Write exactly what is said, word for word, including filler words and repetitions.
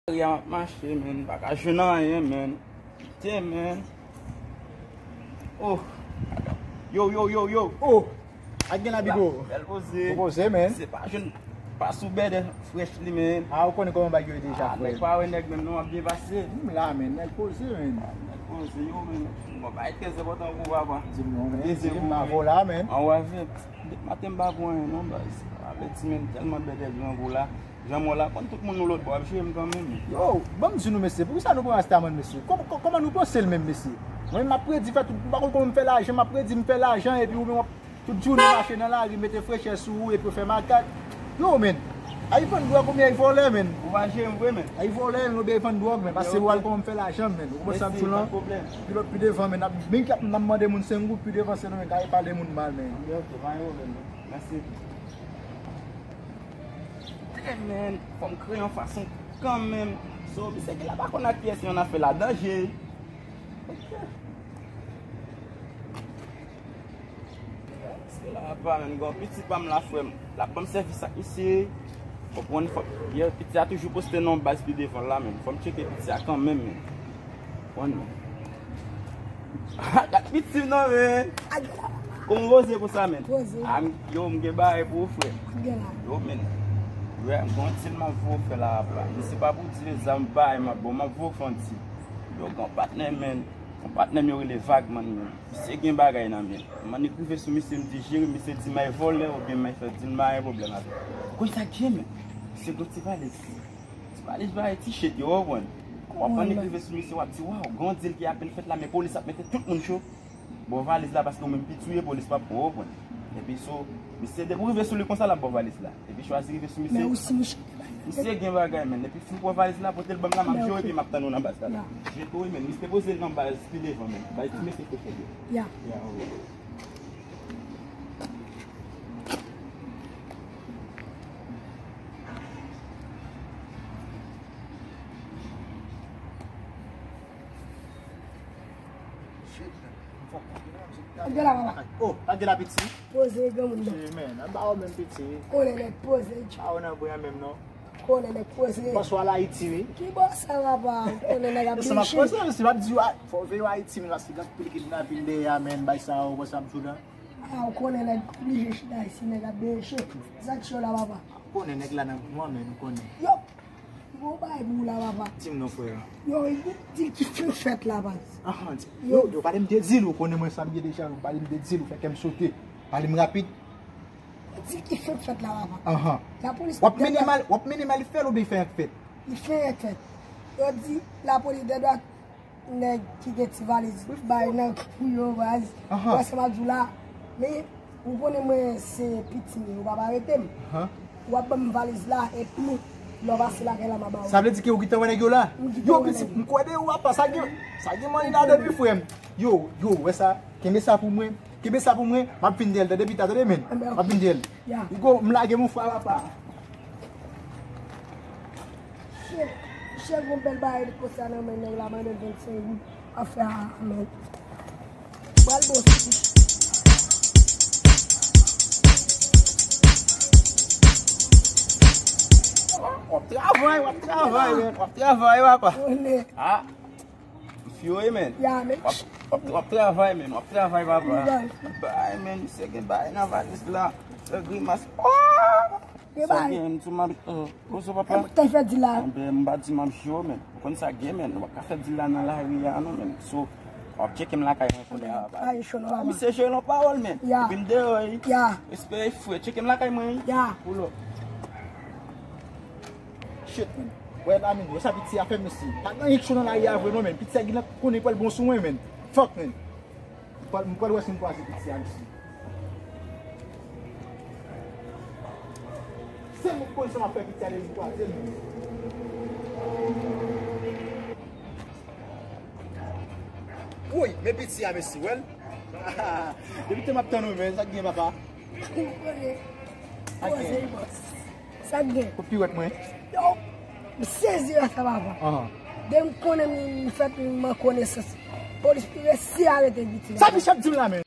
Lari a m ap mache, men, m pa ka jwenn anyen, men. Pite, men. Oh. Yo, yo, yo, yo. Oh. Ak gen la, Bigo. Bèl poze. Ou poze, men. Se pa jwenn pa sou bèdè frèch li, men. Ah, ou konnen kòman bagay yo ye deja, frè. Nèg pa wè nèg menm non, ap byen pase. M la, men. Nèg poze, men. Nèg poze, yo, men. Bon, bagay trè enpòtan pou papa. Di m non, men. Di m nan vo la, men. An wè, frè. Depi maten m pa pran anyen non, baz. Sa vle di, men, tèlman bèdè grangou la. Jan m wè la, konn tout moun nou lòt bò ap jere m kanmenm. Yo, ban m di nou, mesye, poukisa nou pran rastaman, mesye? Kòm-, kò-, kòman nou panse l menm, mesye? Mwen, m ap predi fè tout, m pa konn kòman m fè lajan, m ap predi m fè lajan, epi ou menm w ap tout jounen mache nan lari, mete frechè sou ou, epi w fè makak. Yo, men, ay vann dwòg oubyen ay vòlè, men? Ou pa jere m vre, men. Ay vòlè, men, oubyen ay vann dwòg, men, paske w al kòman m fè lajan, men. Ou konprann sa m di w lan? Pi lòt, pi devan, men, n ap, menm k ap, n ap mande moun senk goud, pi devan, se nou menm k al pale moun mal, men. Ok, ok, pa gen pwoblèm, men. Mèsi. Tè, men, fò m kreye yon fason kanmenm. So, misye ki la pa konn ak kiyès yon afè la danje. Ok. Se la pa, men, gon pitit pa m la, frè m. L ap ban m sèvis ak misye. Konprann, fò, yo, pitit a toujou poste non baz pi devan la, men. Fò m tcheke pitit a kanmenm, men. Konprann, men. Gad pitit non, men. Kòman w poze pou sa, men? Poze. Ah, m-, yo, m gen bagay pou ou, frè. Gen la. Yo, men. Yo, m gon dil m ap voye w fè la, papa. Men se pa pou dil zam bay, m ap, bon, m ap voye w fè yon dil. Yo, gon patnè, men. Gon patnè m yo rele Vagman, men. Misye gen bagay nan men l. M annik rive sou misye, m di, jere, misye di m ay vòlè oubyen m ay fè dil, m pa gen pwoblèm avè l. Ou konn sa k gen, men? Misye gon ti valiz. Ti valiz bay ti chet yo, w konprann. Kòman w ap annik rive sou misye, w ap di, waw, gon dil ki apèn fèt la, men polis ap mete tout moun cho. Ba w valiz la, paske ou menm piti w ye, polis p ap pran w, w konprann. Epi so, misye, depi w rive sou li konsa, l ap ba w valiz la. Epi chwazi rive sou misye. Men ou si mouche gen bagay. Misye gen bagay, men. Epi fin pran valiz la, pote l ban m la, m ap jere, epi m ap tann ou nan baz la. Jete w, men. Misye poze l nan baz pi devan, men. Bay ti mesye kote l ye. Ya. Ya, ok. Gade la, papa. Oh, gade la, piti. Poze, granmoun nan. Poze, men. Anba ou menm, piti. Konnen nèg poze. Pa ou nan bren menm, non. Konnen nèg poze. Bòs ou al Ayiti, wi. Ki bòs sa, papa? Konnen nèg ap deche. Sa m ap poze, si m ap di w, fò w veye w Ayiti, men, paske gen anpil kidnapin dèyè a, men, bay sa yo, konsa m di w la. Ah, ou konnen nèg oblije chita isi, nèg ap deche. Sa k cho la, papa? Ou konnen nèg la nan mouvman, men, ou konnen. Yo, m gon bagay pou ou la, papa. Di m non, frè. Yo, e gon dil ki fenk fèt la, baz. Ahan, di, yo, yo, pale m de dil, ou konnen mwen sa m ye deja, pale m de dil, ou fè kè m sote. Pale m rapid. Di ki fenk fèt la, papa. Ahan. Lapolis. W ap mennen m al, w ap mennen m al fè l oubyen fè ank fèt? Li fenk fèt. Yo di lapolis de dwat nèg ki gen ti valiz bay nan kou yo, baz. Ahan. Wè sa m ap di w la. Men, ou konnen mwen se piti m, ou p ap arete m. Ahan. W ap ban m valiz la, epi lè w pase lakay la, m a ba ou. Sa vle di ke ou gentan wè nèg yo la? M gentan wè nèg yo. Yo, piti, m kwè de ou, apa, sa gen, sa gen manyen ladan wi, frè m. Yo, yo, wè sa? Kenbe sa pou mwen. Kenbe sa pou mwen. M ap vin dèyè l, tande pita, tande, men. M ap vin dèyè l. Ya. Igo, m lage mon frè papa. Shit. Shit, gon bèl bagay li konsa nan men nèg la, mande l vennsenk goud. Afè a, men. Pral bon, sou. W ap travay, w ap travay, men. W ap travay, papa. Ah. M fyoye, men. Ya, men. W ap, w ap, w ap travay, men. W ap travay, papa. Bay, men. Misye gen bay nan valiz la. Fè grimas. Oh! Gen bay. Sa gen, m tou m ap, oh, kozo, papa. Te fè di la. Anben, m pa di m ap jwe, men. Ou konn sa gen, men. Ou pa ka fè di la nan lari a, non, men. So, w ap tcheke m lakay mwen kounye a, papa. Ay, cho non, papa. Misye jere nan pawòl, men. Ya. Epi m deyò, wi. Ya. Respè, frè. Tcheke m lakay mwen, wi. Ya. Pull up. Shit, man. Wè, Lamine, wè sa piti a fè, mesye. Pa gen anyen k cho nan lari a vre non, men. Piti a genlè konnen pral bon sou mwen, men. Fuck, men. M pral, m pral wè si m kwaze piti a, mesye. Se mwen k konn sa m ap fè piti a, depi m kwaze l, men. Woy, men piti a, mesye, wè l. Depi te m ap tann ou, men, sa k gen, papa? Ou konnen. Sa k gen? Sa k gen? Kot piwèt mwen? Yo, m sezi wè sa, papa. Ahan. Depi m konnen m, m fèt m an konesans. Polis resi arete piti la. Sa Michel di m la, men?